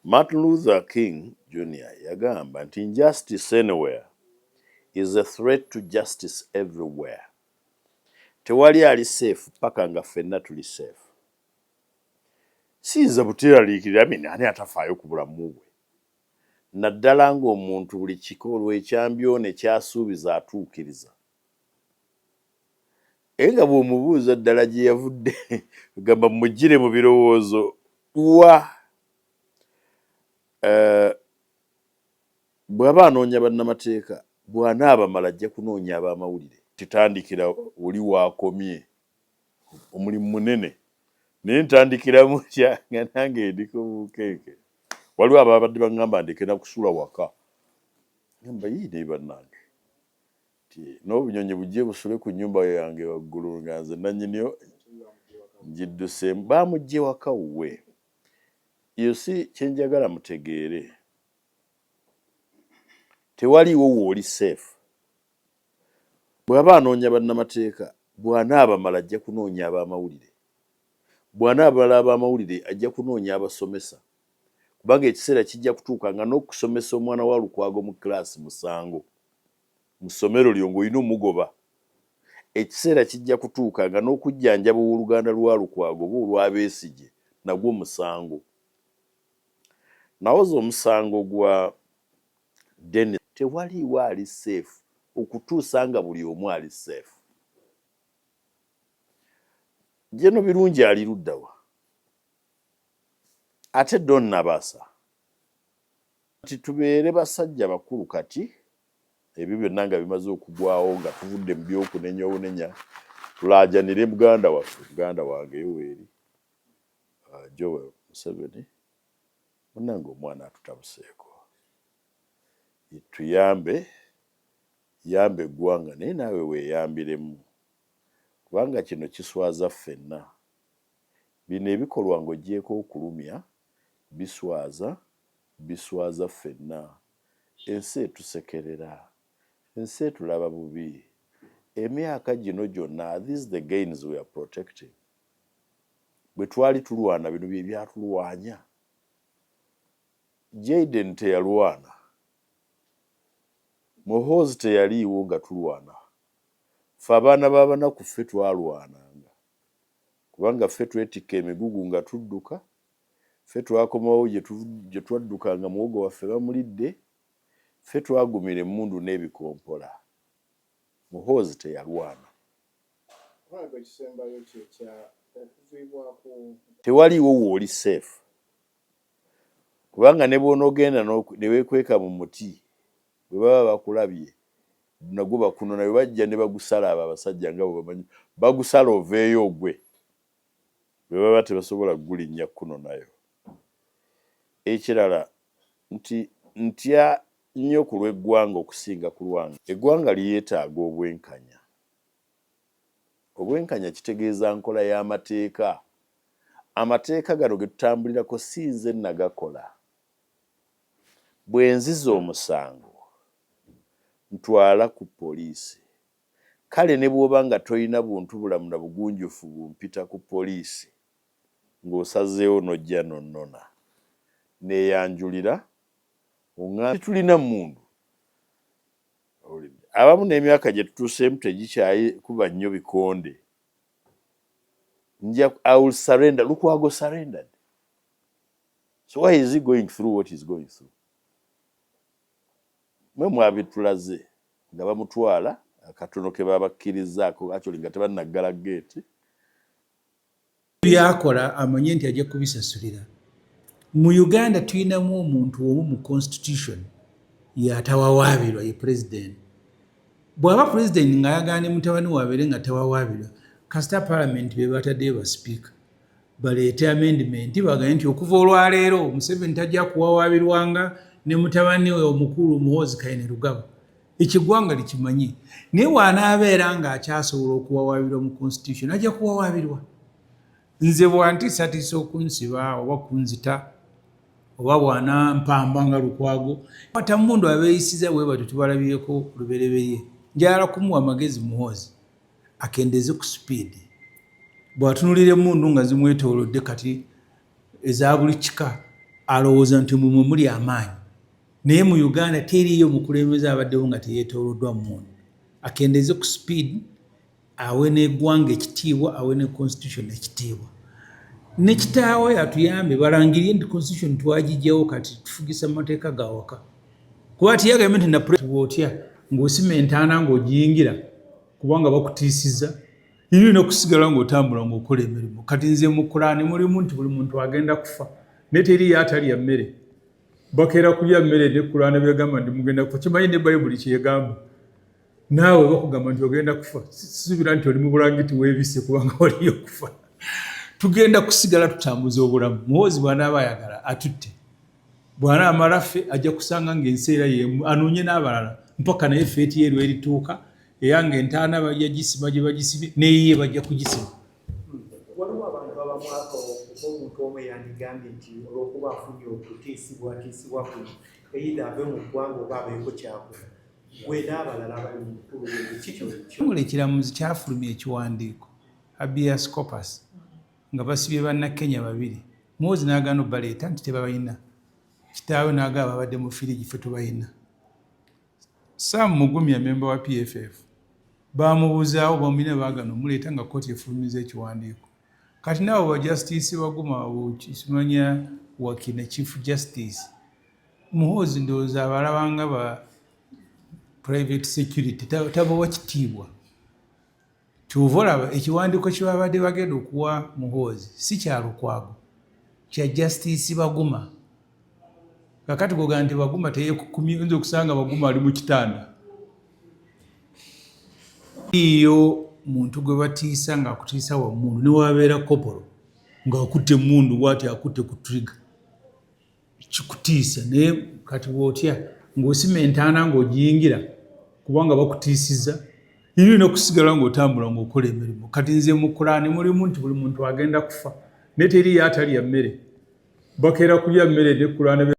Martin Luther King Jr yagamba nti injustice anywhere is a threat to justice everywhere. Tewali ali safe paka nga ffenna tuli safe. Siyinza buteeraliikirira mini ani atafaayo ku bulamu bwe, naddala ng'omuntu buli kikolwa ekyambyone ky'asuubiza atuukiriza. Naye nga bw'omubuuza ddala gye yavudde, gamba mugire mu birowoozo wa bw'aba anoonya bannamateeka, bw'anaabamala ajja kunoonya ab'amawulire. Titandikira oli waakomye, omulimu munene, naye ntandikira mutya nga nange ndiko bukeeke? Waliwo ababadde baŋŋamba ndeke nakusula waka, ngamba yii, naye bannange, n'obunyonyi bujje busule ku nnyumba yange waggulu nga nze nannyiniyo ngidduseemu. Bamuggye waka wuwe. You see, kyenjagala mutegeere, tewaliiwo wooli safe. Bw'aba anoonya bannamateeka, bw'anaabamala ajja kunoonya ab'amawulire, bw'anaabamala ab'amawulire ajja kunoonya abasomesa, kubanga ekiseera kijja kutuuka nga n'okusomesa omwana wa Lukwago mu kilaasi musango mu ssomero lyo ng'olina omugoba. Ekiseera kijja kutuuka nga n'okujjanjaba owooluganda lwa Lukwago oba olw'Abeesigye nagwo musango. Nawoza omusango gwa Denis. Tewaliiwo ali safe okutuusa nga buli omu ali safe. Jeno Birungi ali luddawa? Ate Don Nabasa nti tubeere basajja bakulu kati, ebyo byonna nga bimaze okugwawo, nga tuvudde mu byokunenya obunenya, tulaajanire muganda waffe, muganda wange Yoweri Joel Museveni. Munnange, omwana atutabuseeko, tuyambe, yamba eggwanga, naye naawe weeyambiremu, kubanga kino kiswaza ffenna. Bino ebikolwa ng'oggyeeko okulumya, biswaza, biswaza ffenna. Ensi etusekerera, ensi etulaba bubi. Emyaka gino gyonna, these the gains we are protecting. Bwe twali tulwana, bino bye byatulwanya. Jaden teyalwana, Muhoozi teyaliiwo nga tulwana. Ffe abaana b'abanaku, ffe twalwananga, kubanga ffe twetikka emigugu nga tudduka. Ffe twakomawo gye twadduka nga muwogo waffe bamulidde. Ffe twagumira emmundu n'ebikompola. Muhoozi teyalwana. Ekisembayo kyekya okuviibwako. Tewaliiwo wooli safe, kubanga ne bw'onoogenda ne weekweka mu muti, bwe baba bakulabye nagwo bakunona. Bwe bajja ne bagusala, abo abasajja nga bwe bamanyi, bagusala oveeyo ogwe bwe baba tebasobola kugulinnya kunonayo. Ekirala nti ntya nnyo ku lw'eggwanga okusinga ku lwange. Eggwanga lyeetaaga obwenkanya. Obwenkanya kitegeeza nkola y'amateeka. Amateeka gano ge tutambulirako si nze nagakola. Bwe nziza omusango, ntwala ku poliisi. Kale ne bw'oba nga tolina buntu bulamu na bugunjufu bumpita ku poliisi, ng'osazeewo n'ojja nonnona, neeyanjulira, oŋŋamba tulina mmundu. Abamu n'emyaka gye tutuuseemu tegikyayikuba nnyo bikonde. Nja, I will surrender. Lukwago surrendered, so why is he going through what he's going through? Mwe mwabitulaze nga bamutwala akatono ke babakkirizaako, actually nga tebannaggala geeti. Byakola amanye nti ajja kubisasulira. Mu Uganda tulinamu omuntu omu mu constitution yatawawaabirwa, ye president. Bw'aba president ng'ayagala ne mutabani wabeere nga tawawaabirwa, kasita parliament be bataddeyo basipiika baleete amendment, bagaye nti okuva olwaleero Museveni tajja kuwawaabirwanga ne mutabani we omukulu Muhoozi Kainerugaba. Ekiggwanga likimanyi. Naye bw'anaabeera ng'akyasobola okuwawaabirwa mu constitution, ajja kuwawaabirwa. Nze bwantiisatiisa okunsiba oba kunzita oba bwanampamba nga Lukwago batamundu abeeyisiza bwe batyo, tubalabyeko lubereberye. Njagala kumuwa amagezi Muhoozi akendeeze ku speed. Bw'atunulira emmundu nga zimwetoolodde kati eza buli kika, Alowooza nti mumwe muli amaanyi, naye mu Uganda teriiyo mukulembeze abaddewo nga teyeetooloddwa mmundu. Akendeeze ku speed, awe n'eggwanga ekitiibwa, awe ne constitution ekitiibwa. Ne kitaawe atuyambe balangirire nti constitution twagijjawo, kati tufugisa mu mateeka ga waka. Kuba tiyagambye nti na otya ng'osima entaana ng'ogiyingira kubanga bakutiisiza, olina okusigala ng'otambula ng'okola emirimu. Kati nze mu Kulaani mulimu nti buli muntu agenda kufa, naye teriyo atalya mmere. Bakeera kulya mmere, ne Kulaani byegamba nti mugenda kufa. Kimanyi ne Bayibuli kyegamba. Naawe bakugamba nti ogenda kufa, sisuubira nti oli mu bulangiti weebise kubanga waliyo okufa. Tugenda kusigala tutambuza obulamu. Muhoozi bw'anaaba ayagala atutte, bw'anaamala ffe ajja kusanga ng'ensi era yemu, anoonye n'abalala mpaka naye fate ye lwerituuka eyange entaana bajja gisima gye bagisibye, neyiye bajja kugisima. Waliwo abantu abamu, omuntu omu eyandigambye nti olw'okuba afunye okutiisibwatiisibwa kuno, either ave mu ggwanga oba abeeko kyakola. Gwe n'abalala abali mu bukulu bwe kiki? Ekitongole ekiramuzi kyafulumya ekiwandiiko habeas corpus nga basibye Bannakenya babiri. Muhoozi n'agaana obbaleeta nti tebabalina. Kitaawe n'agamba babadde mu firigi, ffe tubalina. Sam Mugumya, memba wa PFF, bamubuuzaawo bamulina, baagana omuleeta nga kkooti efulumiza ekiwandiiko. Kati naawe ba Justice Baguma, simanya wakina Chief Justice Muhoozi, ndowooza abalabanga ba private security, tabawa kitiibwa. Kyova olaba ekiwandiiko kye babadde bagenda okuwa Muhoozi si kya Lukwago, kya Justice Baguma. Kakati goga nti Baguma teyekukumye, oyinza okusanga Baguma ali mu kitanda. Iyo muntu gwe batiisa ng'akutiisa wa mmundu, newabeera kopolo ng'akutte emmundu bw'ati, akutte ku trigger, kikutiisa. Naye kati bw'otya ng'osima entaana ng'ogiyingira kubanga bakutiisiza, olina okusigala ng'otambula ng'okola emirimu. Kati nze mu Kulaani mulimu nti buli muntu agenda kufa, naye teriyo atalya mmere. Bakeera kulya mmere, ne Kulaani.